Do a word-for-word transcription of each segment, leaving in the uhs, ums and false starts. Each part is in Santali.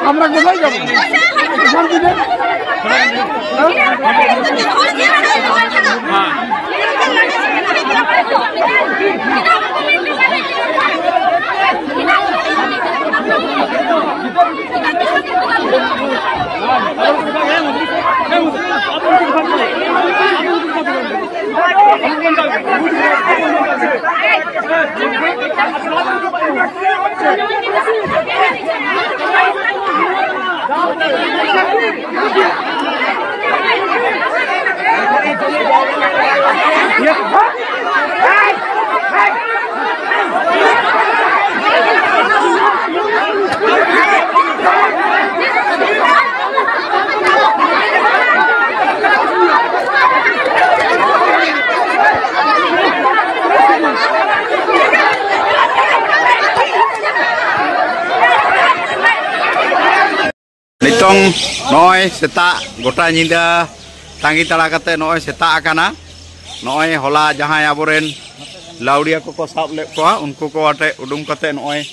আমরা কোথায় যাবো? এখান থেকে? ᱱᱤᱛᱚᱝ ᱱᱚᱜᱼᱚᱭ ᱥᱮᱛᱟᱜ ᱜᱚᱴᱟ ᱧᱤᱫᱟᱹ ᱛᱟᱺᱜᱤ ᱛᱟᱲᱟ ᱠᱟᱛᱮ ᱱᱚᱜᱼᱚᱭ ᱥᱮᱛᱟᱜ ᱟᱠᱟᱱᱟ᱾ ᱱᱚᱜᱼᱚᱭ ᱦᱚᱞᱟ ᱡᱟᱦᱟᱸᱭ ᱟᱵᱚᱨᱮᱱ ᱞᱟᱣᱲᱤᱭᱟ ᱠᱚᱠᱚ ᱥᱟᱵ ᱞᱮᱫ ᱠᱚᱣᱟ, ᱩᱱᱠᱩ ᱠᱚ ᱟᱛᱮ ᱩᱰᱩᱝ ᱠᱟᱛᱮ ᱱᱚᱜᱼᱚᱭ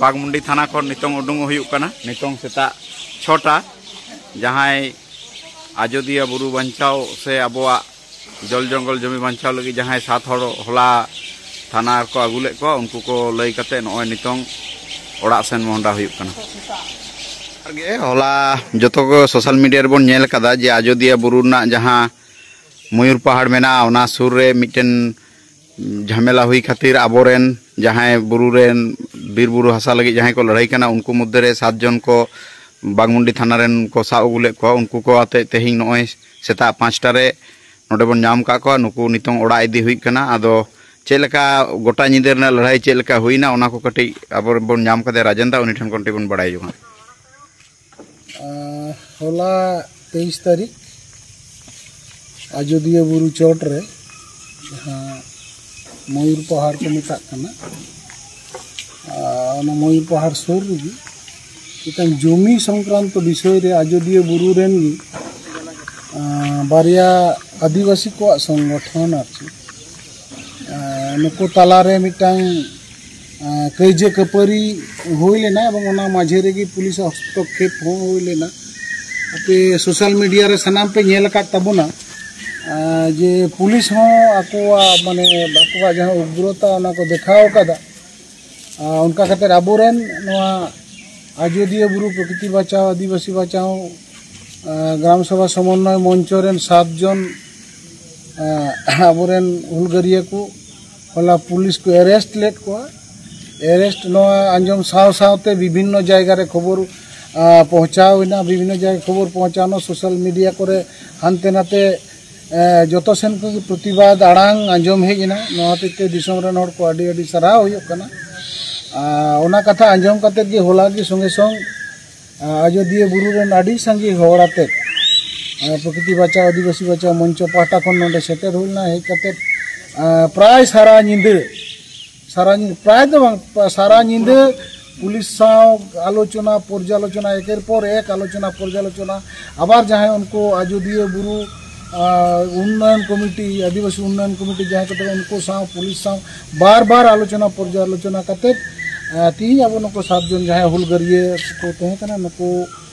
ᱵᱟᱜᱽᱢᱩᱱᱰᱤ ᱛᱷᱟᱱᱟ ᱠᱷᱚᱱ ᱱᱤᱛᱚᱝ ᱩᱰᱩᱝ ᱦᱩᱭᱩᱜ ᱠᱟᱱᱟ᱾ ᱱᱤᱛᱚᱝ ᱥᱮᱛᱟᱜ ᱪᱷᱚᱴᱟ ᱡᱟᱦᱟᱸᱭ ᱟᱡᱚᱫᱤᱭᱟᱹ ᱵᱩᱨᱩ ᱵᱟᱧᱪᱟᱣ ᱥᱮ ᱟᱵᱚᱣᱟᱜ ᱡᱚᱞ ᱡᱚᱝᱜᱚᱞ ᱡᱚᱢᱤ ᱵᱟᱧᱪᱟᱣ ᱞᱟᱹᱜᱤᱫ ᱡᱟᱦᱟᱸᱭ ᱥᱟᱛ ᱦᱚᱲ ᱦᱚᱞᱟ ᱛᱷᱟᱱᱟ ᱨᱮᱠᱚ ᱟᱹᱜᱩ ᱞᱮᱫ ᱠᱚᱣᱟ, ᱩᱱᱠᱩ ᱠᱚ ᱞᱟᱹᱭ ᱠᱟᱛᱮ ᱱᱚᱜᱼᱚᱭ ᱱᱤᱛᱚᱝ ᱚᱲᱟᱜ ᱥᱮᱱ ᱢᱚᱦᱰᱟ ᱦᱩᱭᱩᱜ ᱠᱟᱱᱟ᱾ ᱟᱨ ᱜᱮ ᱦᱚᱞᱟ ᱡᱚᱛᱚ ᱠᱚ ᱥᱳᱥᱟᱞ ᱢᱤᱰᱤᱭᱟ ᱨᱮᱵᱚᱱ ᱧᱮᱞ ᱠᱟᱫᱟ ᱡᱮ ᱟᱡᱚᱫᱤᱭᱟᱹ ᱵᱩᱨᱩ ᱨᱮᱱᱟᱜ ᱡᱟᱦᱟᱸ ᱢᱚᱭᱩᱨ ᱯᱟᱦᱟᱲ ᱢᱮᱱᱟᱜᱼᱟ, ᱚᱱᱟ ᱥᱩᱨ ᱨᱮ ᱢᱤᱫᱴᱮᱱ ᱡᱷᱟᱢᱮᱞᱟ ᱦᱩᱭ ᱠᱷᱟᱹᱛᱤᱨ ᱟᱵᱚᱨᱮᱱ ᱡᱟᱦᱟᱸᱭ ᱵᱩᱨᱩ ᱨᱮᱱ ᱵᱤᱨ ᱵᱩᱨᱩ ᱦᱟᱥᱟ ᱞᱟᱹᱜᱤᱫ ᱡᱟᱦᱟᱸᱭ ᱠᱚ ᱞᱟᱹᱲᱦᱟᱹᱭ ᱠᱟᱱᱟ, ᱩᱱᱠᱩ ᱢᱚᱫᱽᱫᱷᱮ ᱨᱮ ᱥᱟᱛ ᱡᱚᱱ ᱠᱚ ᱵᱟᱜᱽᱢᱩᱱᱰᱤ ᱛᱷᱟᱱᱟ ᱨᱮᱱ ᱠᱚ ᱥᱟᱵ ᱟᱹᱜᱩ ᱞᱮᱫ ᱠᱚᱣᱟ᱾ ᱩᱱᱠᱩ ᱠᱚ ᱟᱛᱮ ᱛᱮᱦᱮᱧ ᱱᱚᱜᱼᱚᱭ ᱥᱮᱛᱟᱜ ᱯᱟᱸᱪᱴᱟ ᱨᱮ ᱱᱚᱰᱮ ᱵᱚᱱ ᱧᱟᱢ ᱠᱟᱜ ᱠᱚᱣᱟ᱾ ᱱᱩᱠᱩ ᱱᱤᱛᱚᱝ ᱚᱲᱟᱜ ᱤᱫᱤ ᱦᱩᱭᱩᱜ ᱠᱟᱱᱟ᱾ ᱟᱫᱚ ᱪᱮᱫ ᱞᱮᱠᱟ ᱜᱚᱴᱟ ᱧᱤᱫᱟᱹ ᱨᱮᱱᱟᱜ ᱞᱟᱹᱲᱦᱟᱹᱭ ᱪᱮᱫ ᱞᱮᱠᱟ ᱦᱩᱭᱱᱟ, ᱚᱱᱟ ᱠᱚ ᱠᱟᱹᱴᱤᱡ ᱟᱵᱚ ᱵᱚᱱ ᱧᱟᱢ ᱠᱟᱫᱮᱭᱟ ᱨᱟᱡᱮᱱ ᱫᱟ, ᱩᱱᱤ ᱴᱷᱮᱱ ᱠᱷᱚᱱ ᱠᱟᱹᱴᱤᱡ ᱵᱚᱱ ᱵᱟᱲᱟᱭ ᱡᱚᱝᱟ᱾ ᱟᱨ ᱦᱚᱞᱟ ᱛᱮᱭᱤᱥ ᱛᱟᱹᱨᱤᱠᱷ ᱟᱡᱚᱫᱤᱭᱟᱹ ᱵᱩᱨᱩ ᱪᱚᱴ ᱨᱮ ᱡᱟᱦᱟᱸ ᱢᱚᱭᱩᱨ ᱯᱟᱦᱟᱲ ᱠᱚ ᱢᱮᱛᱟᱜ ᱠᱟᱱᱟ, ᱟᱨ ᱚᱱᱟ ᱢᱚᱭᱩᱨ ᱯᱟᱦᱟᱲ ᱥᱩᱨ ᱨᱮᱜᱮ ᱢᱤᱫᱴᱟᱝ ᱡᱚᱢᱤ ᱥᱚᱝᱠᱨᱟᱱᱛᱚ ᱵᱤᱥᱚᱭ ᱨᱮ ᱟᱡᱚᱫᱤᱭᱟᱹ ᱵᱩᱨᱩ ᱨᱮᱱ ᱜᱮ, ᱟᱨ, ᱵᱟᱨᱭᱟ ᱟᱹᱫᱤᱵᱟᱹᱥᱤ ᱠᱚᱣᱟᱜ ᱥᱚᱝᱜᱚᱴᱷᱚᱱ ᱟᱨ ᱪᱮᱫ, ᱟᱨ, ᱱᱩᱠᱩ ᱛᱟᱞᱟᱨᱮ ᱢᱤᱫᱴᱟᱝ ᱠᱟᱹᱭᱡᱟᱹ ᱠᱷᱟᱹᱯᱟᱹᱨᱤ ᱦᱩᱭ ᱞᱮᱱᱟ ᱮᱵᱚᱝ ᱚᱱᱟ ᱢᱟᱡᱷᱮ ᱨᱮᱜᱮ ᱯᱩᱞᱤᱥ ᱦᱚᱥᱛᱚᱠᱠᱷᱮᱯ ᱦᱚᱸ ᱦᱩᱭ ᱞᱮᱱᱟ᱾ ᱟᱯᱮ ᱥᱳᱥᱟᱞ ᱢᱤᱰᱤᱭᱟ ᱨᱮ ᱥᱟᱱᱟᱢ ᱯᱮ ᱧᱮᱞ ᱟᱠᱟᱫ ᱛᱟᱵᱚᱱᱟ, ᱟᱨ ᱡᱮ ᱯᱩᱞᱤᱥ ᱦᱚᱸ ᱟᱠᱚᱣᱟᱜ ᱢᱟᱱᱮ ᱟᱠᱚᱣᱟᱜ ᱡᱟᱦᱟᱸ ᱩᱜᱽᱨᱚᱛᱟ ᱚᱱᱟ ᱠᱚ ᱫᱮᱠᱷᱟᱣ ᱟᱠᱟᱫᱟ᱾ ᱟᱨ ᱚᱱᱠᱟ ᱠᱟᱛᱮ ᱟᱵᱚᱨᱮᱱ ᱱᱚᱣᱟ ᱟᱡᱚᱫᱤᱭᱟᱹ ᱵᱩᱨᱩ ᱯᱨᱚᱠᱨᱤᱛᱤ ᱵᱟᱪᱟᱣ ᱟᱹᱫᱤᱵᱟᱹᱥᱤ ᱵᱟᱪᱟᱣ ᱟᱨ ᱜᱨᱟᱢ ᱥᱚᱵᱷᱟ ᱥᱚᱢᱚᱱᱱᱚᱭ ᱢᱚᱧᱪᱚ ᱨᱮᱱ ᱥᱟᱛ ᱡᱚᱱ ᱟᱨ ᱟᱵᱚᱨᱮᱱ ᱦᱩᱞᱜᱟᱹᱨᱤᱭᱟᱹ ᱠᱚ ᱦᱚᱞᱟ ᱯᱩᱞᱤᱥ ᱠᱚ ᱮᱨᱮᱥᱴ ᱞᱮᱫ ᱠᱚᱣᱟ᱾ ᱮᱨᱮᱥᱴ ᱱᱚᱣᱟ ᱟᱸᱡᱚᱢ ᱥᱟᱶ ᱥᱟᱶᱛᱮ ᱵᱤᱵᱷᱤᱱᱱᱚ ᱡᱟᱭᱜᱟ ᱨᱮ ᱠᱷᱚᱵᱚᱨ ᱟᱨ ᱯᱚᱦᱪᱟᱣ ᱮᱱᱟ, ᱵᱤᱵᱷᱤᱱᱱᱚ ᱡᱟᱭᱜᱟ ᱠᱷᱚᱵᱚᱨ ᱯᱚᱦᱪᱟᱣᱱᱟ, ᱥᱳᱥᱟᱞ ᱢᱤᱰᱤᱭᱟ ᱠᱚᱨᱮ ᱦᱟᱱᱛᱮ ᱱᱟᱛᱮ ᱮ, ᱡᱚᱛᱚ ᱥᱮᱱ ᱠᱷᱚᱱ ᱜᱮ ᱯᱨᱚᱛᱤᱵᱟᱫ ᱟᱲᱟᱝ ᱟᱸᱡᱚᱢ ᱦᱮᱡ ᱮᱱᱟ᱾ ᱱᱚᱣᱟ ᱦᱚᱛᱮᱡ ᱛᱮ ᱫᱤᱥᱚᱢ ᱨᱮᱱ ᱦᱚᱲ ᱠᱚ ᱟᱹᱰᱤ ᱟᱹᱰᱤ ᱥᱟᱨᱦᱟᱣ ᱦᱩᱭᱩᱜ ᱠᱟᱱᱟ᱾ ᱟᱨ ᱚᱱᱟ ᱠᱟᱛᱷᱟ ᱟᱸᱡᱚᱢ ᱠᱟᱛᱮᱫ ᱜᱮ ᱦᱚᱞᱟ ᱜᱮ ᱥᱚᱸᱜᱮ ᱥᱚᱝ, ᱟᱨ ᱟᱡᱚᱫᱤᱭᱟᱹ ᱵᱩᱨᱩ ᱨᱮᱱ ᱟᱹᱰᱤ ᱥᱟᱸᱜᱮ ᱦᱚᱲ ᱟᱛᱮᱫ, ᱟᱨ ᱯᱨᱚᱠᱨᱤᱛᱤ ᱵᱟᱪᱟᱣ ᱟᱹᱫᱤᱵᱟᱹᱥᱤ ᱵᱟᱪᱟᱣ ᱢᱚᱧᱪᱚ ᱯᱟᱦᱴᱟ ᱠᱷᱚᱱ ᱱᱚᱰᱮ ᱥᱮᱴᱮᱨ ᱦᱩᱭ ᱞᱮᱱᱟ᱾ ᱦᱮᱡ ᱠᱟᱛᱮᱫ, ᱟᱨ ᱯᱨᱟᱭ ᱥᱟᱨᱟ ᱧᱤᱫᱟᱹ, ᱥᱟᱨᱟ ᱧᱤᱫᱟᱹ, ᱯᱨᱟᱭ ᱫᱚ ᱵᱟᱝ, ᱥᱟᱨᱟ ᱧᱤᱫᱟᱹ ᱯᱩᱞᱤᱥ ᱥᱟᱶ ᱟᱞᱳᱪᱚᱱᱟ ᱯᱚᱨᱡᱟᱞᱳᱪᱚᱱᱟ, ᱮᱠᱮᱨ ᱯᱚᱨ ᱮᱠ ᱟᱞᱳᱪᱚᱱᱟ ᱯᱚᱨᱡᱟᱞᱳᱪᱚᱱᱟ᱾ ᱟᱵᱟᱨ ᱡᱟᱦᱟᱸᱭ ᱩᱱᱠᱩ ᱟᱡᱚᱫᱤᱭᱟᱹ ᱵᱩᱨᱩ ᱟᱨ ᱩᱱᱱᱚᱭᱚᱱ ᱠᱚᱢᱤᱴᱤ, ᱟᱹᱫᱤᱵᱟᱹᱥᱤ ᱩᱱᱱᱚᱭᱚᱱ ᱠᱚᱢᱤᱴᱤ ᱡᱟᱦᱟᱸᱭ ᱠᱚ ᱛᱟᱦᱮᱸ, ᱩᱱᱠᱩ ᱥᱟᱶ ᱯᱩᱞᱤᱥ ᱥᱟᱶ ᱵᱟᱨ ᱵᱟᱨ ᱟᱞᱳᱪᱚᱱᱟ ᱯᱚᱨᱡᱟᱞᱳᱪᱚᱱᱟ ᱠᱟᱛᱮᱫ, ᱟᱨ ᱛᱤᱦᱤᱧ ᱟᱵᱚ ᱱᱩᱠᱩ ᱥᱟᱛ ᱡᱚᱱ ᱡᱟᱦᱟᱸᱭ ᱦᱩᱞᱜᱟᱹᱨᱤᱭᱟᱹ ᱠᱚ ᱛᱟᱦᱮᱸ ᱠᱟᱱᱟ, ᱱᱩᱠᱩ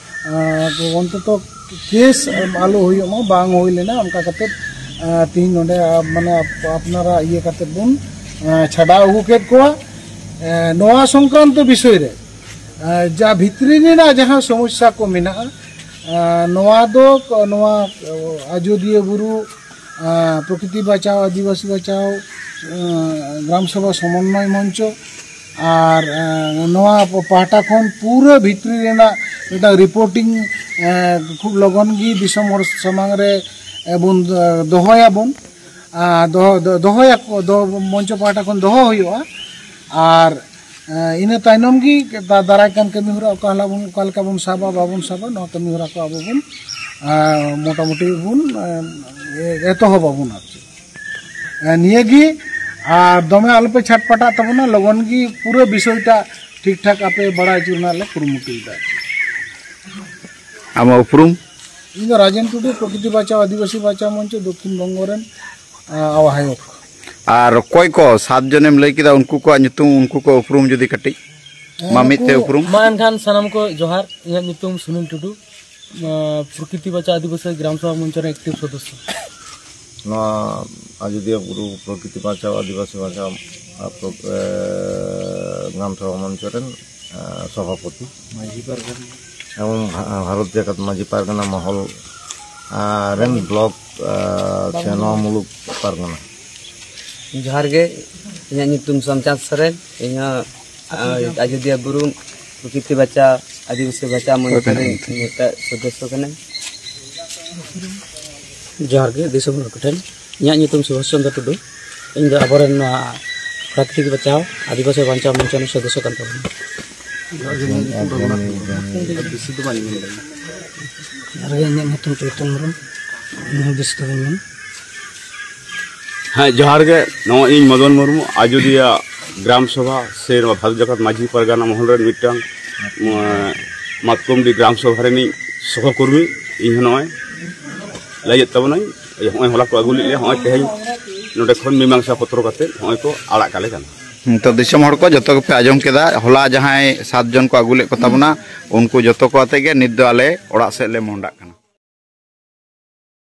ᱟᱨ ᱚᱱᱛᱚᱛᱚ ᱠᱮᱥ ᱟᱞᱚ ᱦᱩᱭᱩᱜ ᱢᱟ, ᱵᱟᱝ ᱦᱩᱭ ᱞᱮᱱᱟ᱾ ᱚᱱᱠᱟ ᱠᱟᱛᱮᱫ, ᱟᱨ ᱛᱤᱦᱤᱧ ᱱᱚᱰᱮ, ᱟᱨ ᱢᱟᱱᱮ ᱟᱯ-, ᱟᱯᱱᱟᱨᱟᱜ ᱤᱭᱟᱹ ᱠᱟᱛᱮᱫ ᱵᱚᱱ, ᱟᱨ ᱪᱷᱟᱰᱟᱣ ᱟᱹᱜᱩ ᱠᱮᱫ ᱠᱚᱣᱟ᱾ ᱟᱨ ᱱᱚᱣᱟ ᱥᱚᱝᱠᱨᱟᱱᱛᱚ ᱵᱤᱥᱚᱭ ᱨᱮ, ᱟᱨ ᱡᱟ ᱵᱷᱤᱛᱨᱤ ᱨᱮᱱᱟᱜ ᱡᱟᱦᱟᱸ ᱥᱚᱢᱚᱥᱥᱟ ᱠᱚ ᱢᱮᱱᱟᱜᱼᱟ, ᱟᱨ ᱱᱚᱣᱟ ᱫᱚ ᱠᱚ-, ᱱᱚᱣᱟ ᱟᱡᱚᱫᱤᱭᱟᱹ ᱵᱩᱨᱩ, ᱟᱨ ᱯᱨᱚᱠᱨᱤᱛᱤ ᱵᱟᱪᱟᱣ, ᱟᱹᱫᱤᱵᱟᱹᱥᱤ ᱵᱟᱪᱟᱣ, ᱟᱨ ᱜᱨᱟᱢ ᱥᱚᱵᱷᱟ ᱥᱚᱢᱚᱱᱱᱚᱭ ᱢᱚᱧᱪᱚ, ᱟᱨ, ᱟᱨ ᱱᱚᱣᱟ ᱯᱟᱦᱴᱟ ᱠᱷᱚᱱ ᱯᱩᱨᱟᱹ ᱵᱷᱤᱛᱨᱤ ᱨᱮᱱᱟᱜ ᱢᱤᱫᱴᱟᱝ ᱨᱤᱯᱳᱨᱴᱤᱝ, ᱟᱨ ᱠᱷᱩᱵ ᱞᱚᱜᱚᱱ ᱜᱮ ᱫᱤᱥᱚᱢ ᱦᱚᱲ ᱥᱟᱢᱟᱝ ᱨᱮ, ᱟᱨ ᱵᱚᱱ, ᱟᱨ ᱫᱚᱦᱚᱭᱟᱵᱚᱱ᱾ ᱟᱨ ᱫᱚᱦᱚ, ᱫᱚ-, ᱫᱚᱦᱚᱭᱟᱠᱚ, ᱫᱚ-, ᱢᱚᱧᱪᱚ ᱯᱟᱦᱴᱟ ᱠᱷᱚᱱ ᱫᱚᱦᱚ ᱦᱩᱭᱩᱜᱼᱟ᱾ ᱟᱨ, ᱟᱨ ᱤᱱᱟᱹ ᱛᱟᱭᱱᱚᱢ ᱜᱮ ᱫᱟ-, ᱫᱟᱨᱟᱭ ᱠᱟᱱ ᱠᱟᱹᱢᱤ ᱦᱚᱨᱟ ᱚᱠᱟ ᱦᱤᱞᱳᱜ ᱵᱚᱱ, ᱚᱠᱟ ᱞᱮᱠᱟ ᱵᱚᱱ ᱥᱟᱵᱟ, ᱵᱟᱵᱚᱱ ᱥᱟᱵᱟ, ᱱᱚᱣᱟ ᱠᱟᱹᱢᱤ ᱦᱚᱨᱟ ᱠᱚ ᱟᱵᱚ ᱵᱚᱱ, ᱟᱨ ᱢᱚᱴᱟᱢᱩᱴᱤ ᱵᱚᱱ, ᱟᱨ ᱮᱛᱚᱦᱚᱵᱟᱵᱚᱱ ᱟᱨ ᱪᱮᱫ᱾ ᱟᱨ ᱱᱤᱭᱟᱹ ᱜᱮ, ᱟᱨ ᱫᱚᱢᱮ ᱟᱞᱚᱯᱮ ᱪᱷᱟᱴᱯᱟᱴᱟᱜ ᱛᱟᱵᱚᱱᱟ, ᱞᱚᱜᱚᱱ ᱜᱮ ᱯᱩᱨᱟᱹ ᱵᱤᱥᱚᱭᱴᱟ ᱴᱷᱤᱠ ᱴᱷᱟᱠ ᱟᱯᱮ ᱵᱟᱲᱟᱭ ᱦᱚᱪᱚ ᱨᱮᱱᱟᱜ ᱞᱮ ᱠᱩᱨᱩᱢᱩᱴᱩᱭᱮᱫᱟ᱾ ᱟᱢᱟᱜ ᱩᱯᱨᱩᱢ? ᱤᱧ ᱫᱚ ᱨᱟᱡᱮᱱ ᱴᱩᱰᱩ, ᱯᱨᱚᱠᱨᱤᱛᱤ ᱵᱟᱧᱪᱟᱣ ᱟᱹᱫᱤᱵᱟᱹᱥᱤ ᱵᱟᱧᱪᱟᱣ ᱢᱚᱧᱪᱚ ᱫᱚᱠᱠᱷᱤᱱ ᱵᱚᱝᱜᱚ ᱨᱮᱱ, ᱟᱸ, ᱟᱦᱵᱟᱭᱚᱠ᱾ ᱟᱨ ᱚᱠᱚᱭ ᱠᱚ ᱥᱟᱛ ᱡᱚᱱᱮᱢ ᱞᱟᱹᱭ ᱠᱮᱫᱟ, ᱩᱱᱠᱩ ᱠᱚᱣᱟᱜ ᱧᱩᱛᱩᱢ, ᱩᱱᱠᱩ ᱠᱚ ᱩᱯᱨᱩᱢ ᱡᱩᱫᱤ ᱠᱟᱹᱴᱤᱡ ᱢᱟ ᱢᱤᱫ ᱛᱮ ᱩᱯᱨᱩᱢ᱾ ᱢᱟ ᱮᱱᱠᱷᱟᱱ ᱥᱟᱱᱟᱢ ᱠᱚ ᱡᱚᱦᱟᱨ᱾ ᱤᱧᱟᱹᱜ ᱧᱩᱛᱩᱢ ᱥᱩᱱᱤᱞ ᱴᱩᱰᱩ, ᱱᱚᱣᱟ ᱯᱨᱚᱠᱨᱤᱛᱤ ᱵᱟᱪᱟ ᱟᱹᱫᱤᱵᱟᱹᱥᱤ ᱜᱨᱟᱢ ᱥᱚᱵᱷᱟ ᱢᱚᱧᱪᱚ ᱨᱮ ᱮᱠᱴᱤᱵᱷ ᱥᱚᱫᱚᱥᱥᱚ᱾ ᱱᱚᱣᱟ ᱟᱡᱚᱫᱤᱭᱟᱹ ᱵᱩᱨᱩ ᱯᱨᱚᱠᱨᱤᱛᱤ ᱵᱟᱧᱪᱟᱣ ᱟᱹᱫᱤᱵᱟᱹᱥᱤ ᱵᱟᱧᱪᱟᱣ, ᱟᱨ ᱯᱨᱚ-, ᱮ, ᱜᱨᱟᱢ ᱥᱚᱵᱷᱟ ᱢᱚᱧᱪᱚ ᱨᱮᱱ, ᱮ, ᱥᱚᱵᱷᱟᱯᱚᱛᱤ᱾ ᱢᱟᱹᱡᱷᱤ ᱯᱟᱨᱜᱟᱱᱟ᱾ ᱮᱵᱚᱝ ᱵᱷᱟ-, ᱵᱷᱟᱨᱚᱛ ᱡᱟᱠᱟᱛ ᱢᱟᱹᱡᱷᱤ ᱯᱟᱨᱜᱟᱱᱟ ᱢᱚᱦᱚᱞ, ᱮ, ᱨᱮᱱ ᱵᱞᱚᱠ, ᱮ, ᱥᱮ ᱱᱚᱣᱟ ᱢᱩᱞᱩᱠ ᱯᱟᱨᱜᱟᱱᱟ᱾ ᱡᱚᱦᱟᱨ ᱜᱮ, ᱤᱧᱟᱹᱜ ᱧᱩᱛᱩᱢ ᱥᱳᱢᱪᱟᱸᱫᱽ ᱥᱚᱨᱮᱱ, ᱤᱧ ᱦᱚᱸ, ᱟ, ᱟᱡᱚᱫᱤᱭᱟᱹ ᱵᱩᱨᱩ ᱯᱨᱚᱠᱨᱤᱛᱤ ᱵᱟᱪᱟ, ᱟᱹᱫᱤᱵᱟᱹᱥᱤ ᱵᱟᱪᱟ ᱢᱚᱧᱪᱚ ᱨᱮᱱ ᱢᱤᱫᱴᱟᱜ ᱥᱚᱫᱚᱥᱥᱚ ᱠᱟᱹᱱᱟᱹᱧ᱾ ᱡᱚᱦᱟᱨ ᱜᱮ ᱫᱤᱥᱚᱢ ᱦᱚᱲ ᱠᱚᱴᱷᱮᱱ, ᱤᱧᱟᱹᱜ ᱧᱩᱛᱩᱢ ᱥᱩᱵᱷᱟᱥ ᱪᱚᱱᱫᱨᱚ ᱴᱩᱰᱩ, ᱤᱧ ᱫᱚ ᱟᱵᱚᱨᱮᱱ ᱱᱚᱣᱟ ᱯᱨᱟᱠᱨᱤᱛᱤᱠ ᱵᱟᱪᱟᱣ, ᱟᱹᱫᱤᱵᱟᱹᱥᱤ ᱵᱟᱧᱪᱟᱣ ᱢᱚᱧᱪᱚ ᱨᱮᱱ ᱥᱚᱫᱚᱥᱥᱚ ᱠᱟᱱ ᱛᱟᱵᱚᱱᱟ᱾ ᱡᱚᱦᱟᱨ ᱜᱮ, ᱤᱧᱟᱹᱜ ᱧᱩᱛᱩᱢ ᱨᱚᱜᱷᱩᱱᱟᱛᱷ ᱢᱩᱨᱢᱩ, ᱟᱨ ᱵᱮᱥᱤ ᱫᱚ ᱵᱟᱹᱧ ᱢᱮᱱ ᱫᱟᱲᱮᱭᱟᱜᱼᱟ᱾ ᱡᱚᱦᱟᱨ ᱜᱮ, ᱤᱧᱟᱹᱜ ᱧᱩᱛᱩᱢ ᱪᱳᱭᱛᱚᱱ ᱢᱩᱨᱢᱩ, ᱤᱧ ᱦᱚᱸ ᱵᱮᱥᱤ ᱫᱚ ᱵᱟᱹᱧ ᱢᱮᱱ᱾ ᱦᱮᱸ, ᱡᱚᱦᱟᱨ ᱜᱮ᱾ ᱱᱚᱜᱼᱚᱭ ᱤᱧ ᱢᱚᱫᱚᱱ ᱢᱩᱨᱢᱩ, ᱟᱡᱚᱫᱤᱭᱟᱹ ᱜᱨᱟᱢ ᱥᱚᱵᱷᱟ ᱥᱮ ᱱᱚᱣᱟ ᱵᱷᱟᱨᱚᱛ ᱡᱟᱠᱟᱛ ᱢᱟᱹᱡᱷᱤ ᱯᱟᱨᱜᱟᱱᱟ ᱢᱚᱦᱚᱞ ᱨᱮᱱ ᱢᱤᱫᱴᱟᱝ, ᱩᱸ, ᱢᱟᱛᱠᱚᱢᱰᱤ ᱜᱨᱟᱢ ᱥᱚᱵᱷᱟ ᱨᱤᱱᱤᱡ ᱥᱚᱦᱚᱠᱚᱨᱢᱤ᱾ ᱤᱧ ᱦᱚᱸ ᱱᱚᱜᱼᱚᱭ ᱞᱟᱹᱭᱮᱫ ᱛᱟᱵᱚᱱᱟᱹᱧ, ᱱᱚᱜᱼᱚᱭ ᱦᱚᱞᱟ ᱠᱚ ᱟᱹᱜᱩ ᱞᱮᱫ ᱞᱮᱭᱟ, ᱱᱚᱜᱼᱚᱭ ᱛᱮᱦᱮᱧ ᱱᱚᱰᱮ ᱠᱷᱚᱱ ᱢᱤᱢᱟᱝᱥᱟ ᱯᱚᱛᱨᱚ ᱠᱟᱛᱮ ᱱᱚᱜᱼᱚᱭ ᱠᱚ ᱟᱲᱟᱜ ᱠᱟᱞᱮ ᱠᱟᱱᱟ᱾ ᱱᱤᱛᱚᱜ ᱫᱤᱥᱚᱢ ᱦᱚᱲ ᱠᱚ ᱡᱚᱛᱚ ᱜᱮᱯᱮ ᱟᱸᱡᱚᱢ ᱠᱮᱫᱟ, ᱦᱚᱞᱟ ᱡᱟᱦᱟᱸᱭ ᱥᱟᱛ ᱡᱚᱱ ᱠᱚ ᱟᱹᱜᱩ ᱞᱮᱫ ᱠᱚ ᱛᱟᱵᱚᱱᱟ, ᱩᱱᱠᱩ ᱡᱚᱛᱚ ᱠᱚ ᱟᱛᱮ ᱜᱮ ᱱᱤᱛ ᱫᱚ ᱟᱞᱮ ᱚᱲᱟᱜ ᱥᱮᱫ ᱞᱮ ᱢᱚᱦᱰᱟᱜ ᱠᱟᱱᱟ᱾